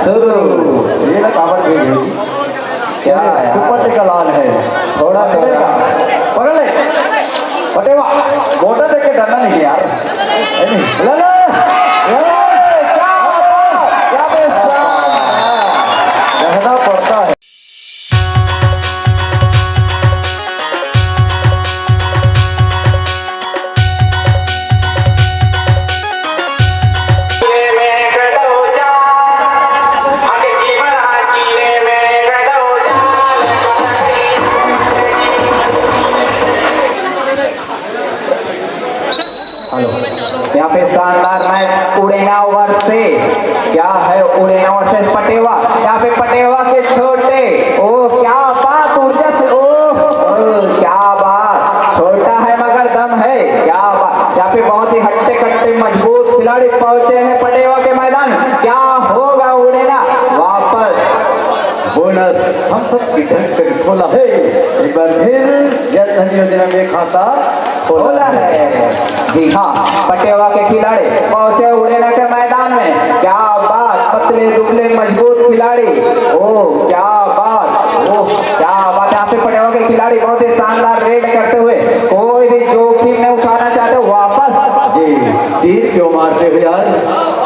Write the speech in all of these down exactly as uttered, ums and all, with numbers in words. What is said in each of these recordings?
शुरू। ये ना कावड़ की गई। क्या यार? दुपट्टे का लाल है। थोड़ा, थोड़ा। पकड़ ले। पटेवा, गोटा देख के डरना नहीं यार। है नहीं? ले, ले। ए, क्या बात? क्या बेइज्जत। कहना पड़ता है। हेलो, यहाँ पे शानदार मैच उड़ेना ओवर से। क्या है उड़ेना ओवर से पटेवा, यहाँ पे पटेवा के छोटे, ओ क्या बात, ऊर्जा से, ओ, ओ क्या बात, छोटा है मगर दम है, क्या बात। यहाँ पे बहुत ही हट्टे कट्टे मजबूत खिलाड़ी पहुंचे हैं पटेवा के मैदान। क्या होगा उड़ेना वापस? बोनस हम सब की ढक कर खोला है। एक बार फिर जन धन योजना में खाता खोला है। जी हाँ, पटेवा के खिलाड़ी पहुंचे उड़ेना के मैदान में। क्या बात, पतले दुबले मजबूत खिलाड़ी। ओ क्या बात, ओ क्या बात। यहाँ पे पटेवा के खिलाड़ी बहुत ही शानदार रेड करते हुए कोई भी जोखिम नहीं उठाना चाहते, वापस। जी, तीर क्यों मारते हो यार,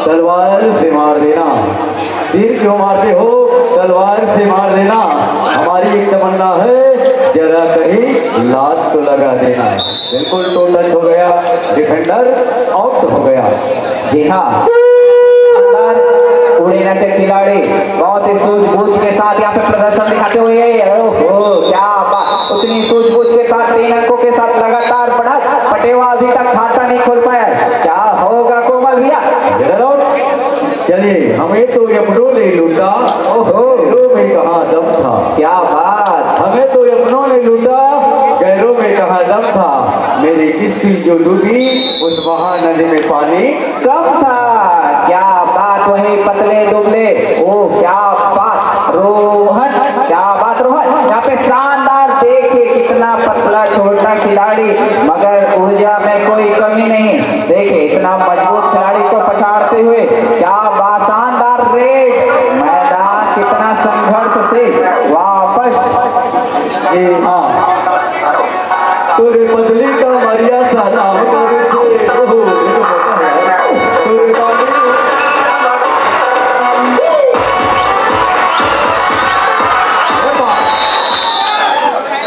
तलवार से मार देना। तीर क्यों मारते हो, तलवार से मार देना। हमारी एक तमन्ना है, जरा कहीं लात तो लगा देना। बिल्कुल टू टच हो गया, डिफेंडर आउट हो गया। जी हाँ, शानदार उड़ेना के खिलाड़ी बहुत ही सूझबूझ के साथ यहाँ पे प्रदर्शन दिखाते हुए, ओहो क्या बात, उतनी सूझबूझ के साथ तीन अंकों के साथ लगातार बढ़त। पटेवा अभी तक खाता नहीं खोल पाया है। क्या होगा कोमल भैया? चलिए, हमें तो यमनों ने लूटा, ओहो। गैरों में कहाँ दम था। क्या बात। हमें तो यमनों ने लूटा, गैरों में कहाँ दम था। मेरी किस्ती जो डूबी उस महानदी में पानी कम था। क्या बात, वही पतले दुबले, ओ क्या बात रोहन, क्या बात रोहन। यहाँ पे शानदार, देखिए कितना पतला छोटा खिलाड़ी, मगर ऊर्जा में कोई कमी नहीं। देखिए इतना मजबूत खिलाड़ी को पछाड़ते हुए, क्या बात, शानदार रेड। मैदान कितना संघर्ष से वापस। जी हाँ, तोरे पतली कमरिया सलाम करे छे। ओहो, ये तो मोटा है। तोरे पतली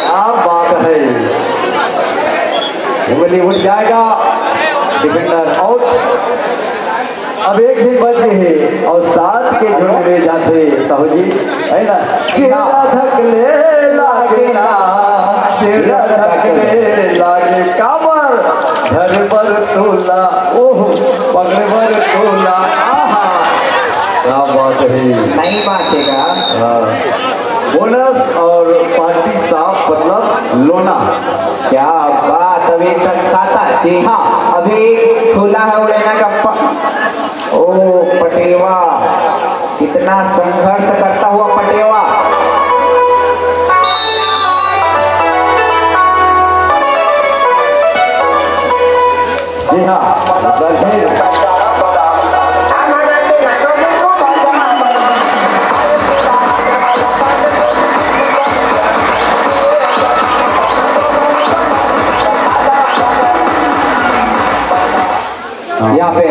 क्या बात है, उंगली उठ जाएगा, डिफेंडर आउट। अब एक भी बच गए हैं और सात के झुंड में जाते साहू जी, है ना? तेरा धकले लागे ना, तेरा धकले लागे, कामर धर बर तोला, ओह पकड़ बर तोला। आहा, क्या बात है। नहीं बांचेगा। हाँ। बोनस और पार्टी साफ, मतलब लोना। क्या बात, अभी तक खाता। जी हाँ, अभी खुला है उड़ेना का प-, ओ पटेवा, कितना संघर्ष करता हुआ पटेवा। जी हाँ, गंभीर। यहाँ पे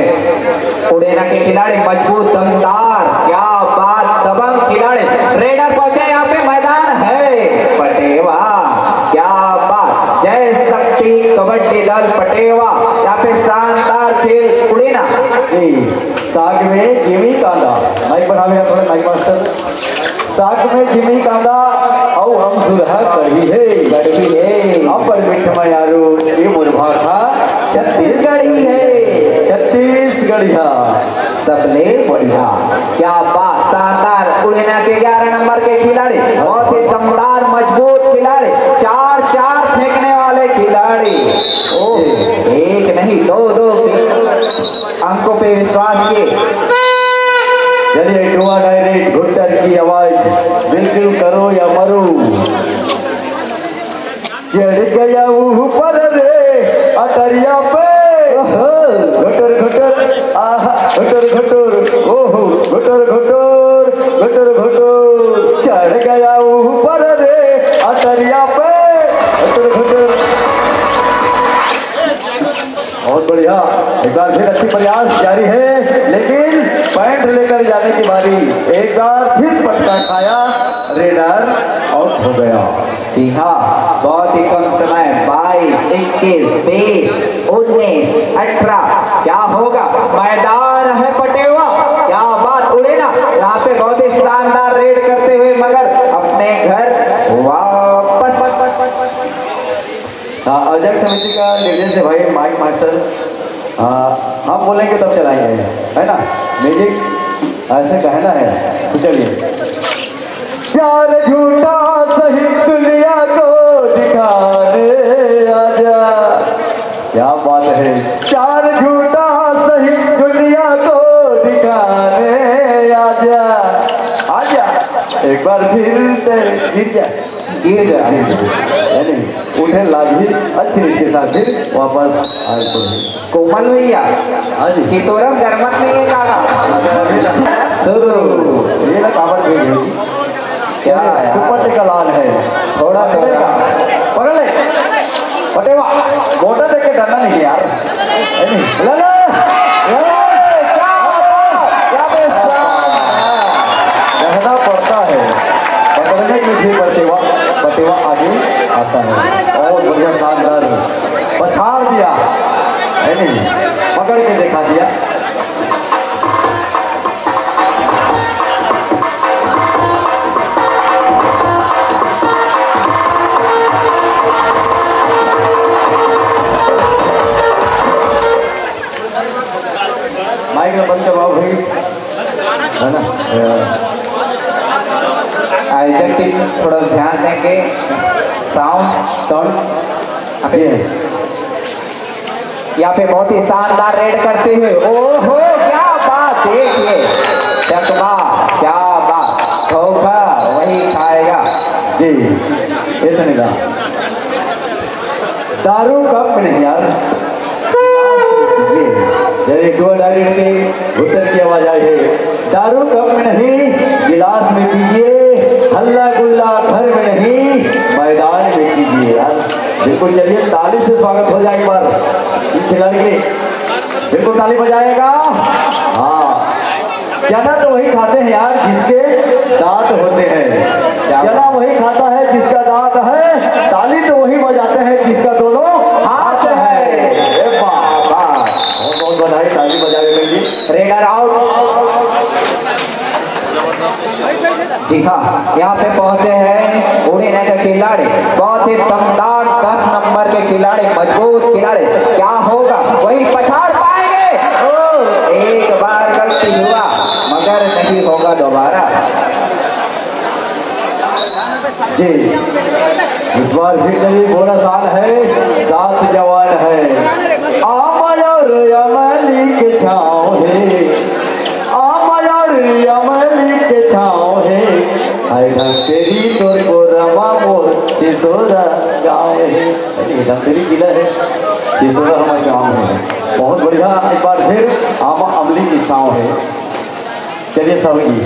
उड़ेना के खिलाड़ी मजबूत, दमदार, क्या बात, दबंग खिलाड़ी। रेडर पहुंचे, यहाँ पे मैदान है पटेवा, क्या बात। जय शक्ति कबड्डी दल पटेवा, यहाँ पे शानदार खेल उड़ेना। जी, साग में जिमी कांदा, माइक बढ़ावे थोड़े, माइक मास्टर। साग में जिमी कांदा, अउ हम सुरहा कढ़ी है। कढ़ी है। अब्बड़ मीठ मयारू, ये मोर भाखा छत्तीसगढ़ी है। छत्तीसगढ़िया। सबले बढ़िया। क्या बात, शानदार। उड़ेना के ग्यारह नंबर के खिलाड़ी, बहुत ही दमदार, मजबूत खिलाड़ी, चार चार फेंकने वाले खिलाड़ी। ओ, एक नहीं, दो दो अंकों पे विश्वास किए। चलिए, डुआ डायरेक्ट घुट्टर की आवाज, बिल्कुल करो या मरो। चढ़ गया ऊपर रे अटरिया पे। ओहो। घुटर घुटर, आहा, घुटर घुटर, ओहो, घुटर घुटर। घुटुर घुटुर चढ़ गया ऊपर रे अटरिया पे। घुटुर घुटुर। बहुत बढ़िया। एक बार फिर अच्छी प्रयास जारी है, लेकिन पॉइंट लेकर जाने की बारी। एक बार फिर पटका खाया, रेडर आउट हो गया। जी हाँ, बहुत ही कम समय, बाईस, इक्कीस, बीस, उन्नीस, अठारह। क्या होगा? मैदान है पटेवा। क्या बात, उड़े ना। यहाँ पे बहुत ही शानदार रेड करते हुए, मगर अपने घर वापस। हाँ, आयोजक समिति का निर्देश है भाई माइक मास्टर। हाँ, हम बोलेंगे तब चलाएंगे, है ना? म्यूजिक ऐसे कहना है, तो चलिए। प्यार झूठा सही दुनिया को दिखाने आजा। क्या बात है। प्यार झूठा सही दुनिया को दिखाने आजा। आजा, एक बार फिर से गिर जा। गिर जा। है नहीं, उठे लाभ भी अच्छी रीति से फिर वापस आ जाए। कोमल भैया, हाँ जी। किशोरम गरमत नहीं है काका। शुरू। ये ना कावड़ के गई। क्या यार? दुपट्टे का लाल है। थोड़ा पकड़ेगा। पकड़ ले। पटेवा, गोटा देख के डरना नहीं यार। है नहीं? ले ले। ले ले। क्या बात है? क्या बेइज्जत। रहना पड़ता है। पकड़ने की भी पटेवा, पटेवा आगे आता है। बहुत बढ़िया, शानदार। पछाड़ दिया। है नहीं? पकड़ के दिखा दिया। माइक ला बंद करवाओ भाई, है ना? आयोजक टीम थोड़ा ध्यान देंगे। Sound, sound. ये है। यहाँ पे बहुत ही शानदार रेड करते हुए, ओहो, क्या बात, देखिए चकमा, क्या बात, धोखा वही खाएगा। जी, ये सुनेगा। दारू कप में नहीं यार, ये जरे डुआ डायरेक्ट में भुट्टन की आवाज आई है। दारू कप में नहीं, गिलास में पीजिए, हल्ला गुल्ला घर में नहीं, मैदान में कीजिए यार। बिल्कुल, चलिए, ताली से स्वागत हो जाए एक बार इस खिलाड़ी के। बिल्कुल, ताली बजाएगा। हाँ, चना तो वही खाते हैं यार, जिसके दांत होते हैं। चना वही खाता है, जिसका दांत है। ताली तो वही बजाते हैं, जिसका दोनों हाथ है। ए वाह, वाह। बहुत बहुत बधाई, ताली बजावे के लिए। Raider out. जी हाँ, यहाँ पे पहुंचे हैं उड़ीने के खिलाड़ी, बहुत ही दमदार दस नंबर के खिलाड़ी, मजबूत खिलाड़ी। क्या होगा, वही पछाड़ पाएंगे? ओ, एक बार गलती हुआ, मगर नहीं होगा दोबारा। जी, इस बार फिर से भी बोनस आन है, सात जवान है। आम और अमली के छाँव है, आम और अमली के छाँव है, हाय धमतरी तोर को रमा मोर सिसोरा गाँव है। अरे, धमतरी जिला है, सिसोरा हमारे गाँव है। बहुत बढ़िया, एक बार फिर आम अमली की छाँव है। चलिए स्वामी जी।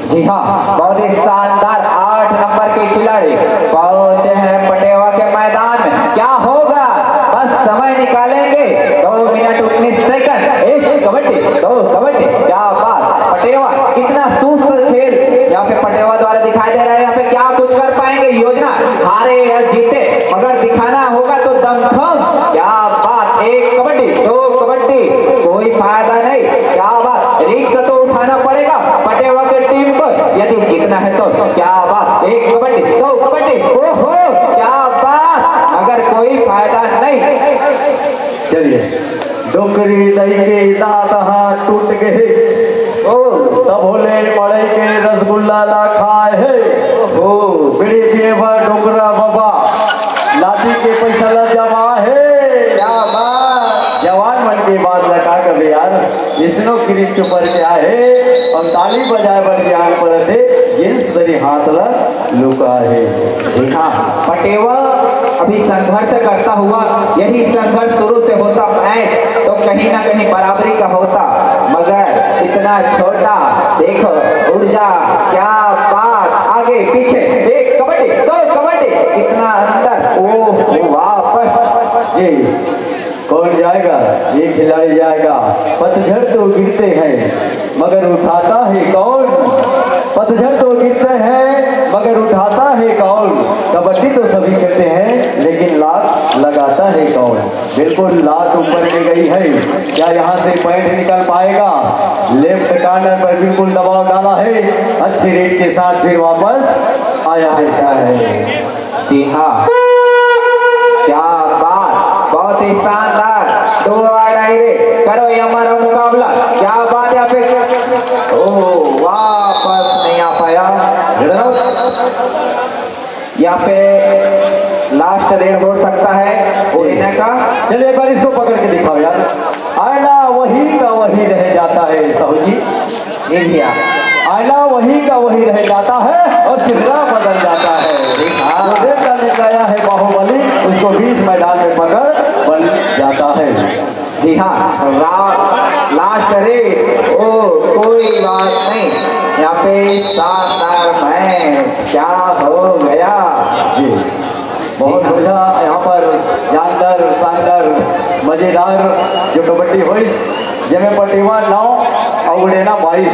जी हाँ, बहुत ही शानदार आठ नंबर के खिलाड़ी पहुंचे हैं पटेवा के मैदान में। क्या होगा, बस समय निकालेंगे, दो मिनट उन्नीस सेकंड। एक कबड्डी, दो कबड्डी, क्या बात। पटेवा, इतना सुस्त खेल यहाँ पे पटेवा द्वारा दिखाई दे रहा है। यहाँ पे क्या कुछ कर पाएंगे, योजना, हारे या जीते, मगर दिखाना होगा तो दमखम। क्या बात, एक कबड्डी, दो कबड्डी, कोई फायदा नहीं। क्या बात, रिस्क तो उठाना पड़ेगा पटेवा के टीम को, यदि जीतना है तो। क्या बात, एक कबड्डी, दो कबड्डी, ओहो, क्या बात, मगर कोई फायदा नहीं। चलिए, डोकरी दई के दांत हा टूट गए। ओ, तब होले मड़ई के रसगुल्ला ला खाए हे। ओ, बीड़ी पिए बर डोकरा बाबा लाठी के पैसा ला जमा हे। क्या बात। जवान मन के बात ला का कबे यार, इसनो किरीट के ऊपर क्या है और ताली बजाए बर के आंग पर से जिस तरी हाथ ला लुका है। जी हाँ, पटेवा अभी संघर्ष करता हुआ, यही संघर्ष शुरू से होता मैच तो कहीं ना कहीं बराबरी का होता, मगर इतना छोटा, देखो, ऊर्जा क्या बात, आगे पीछे, एक कबड्डी, दो कबड्डी, कितना अंदर, ओह, वापस। ये कौन जाएगा? ये खिलाड़ी जाएगा। पतझड़ तो गिरते हैं, मगर उठाता है कौन? पतझड़ तो गिरते हैं, मगर उठाता है कौन? कबड्डी तो सभी खेलते हैं, लेकिन लात लगाता है कौन? बिल्कुल लात ऊपर में गई है। क्या यहाँ से पॉइंट निकल पाएगा? लेफ्ट कॉर्नर पर बिल्कुल दबाव डाला है। अच्छी रेट के साथ फिर वापस आया है। जी हाँ, क्या बात, बहुत ही शानदार। दो आर डायरेक्ट करो ये हमारा मुकाबला। क्या बात है, यहाँ पे, ओह, वापस नहीं आ पाया। यहाँ पे लास्ट रेड हो सकता है उड़ीना का। चलिए, एक बार इसको पकड़ के दिखाओ यार। आईना वही का वही रह जाता है, साहू जी। ये भैया। आईना वही का वही रह जाता है और चेहरा बदल जाता है। हाँ। जो देश का निकाया है बाहुबली, उसको बीच मैदान में पकड़ बन जाता है। जी हाँ, ला-, लास्ट रेड। ओ, कोई बात नहीं, यहाँ पे शानदार मैच। क्या हो गया? जी, बहुत बढ़िया। यहाँ पर जानदार, शानदार, मजेदार जो कबड्डी हुई, जेमे पटेवा नौ और उड़ेना बाईस।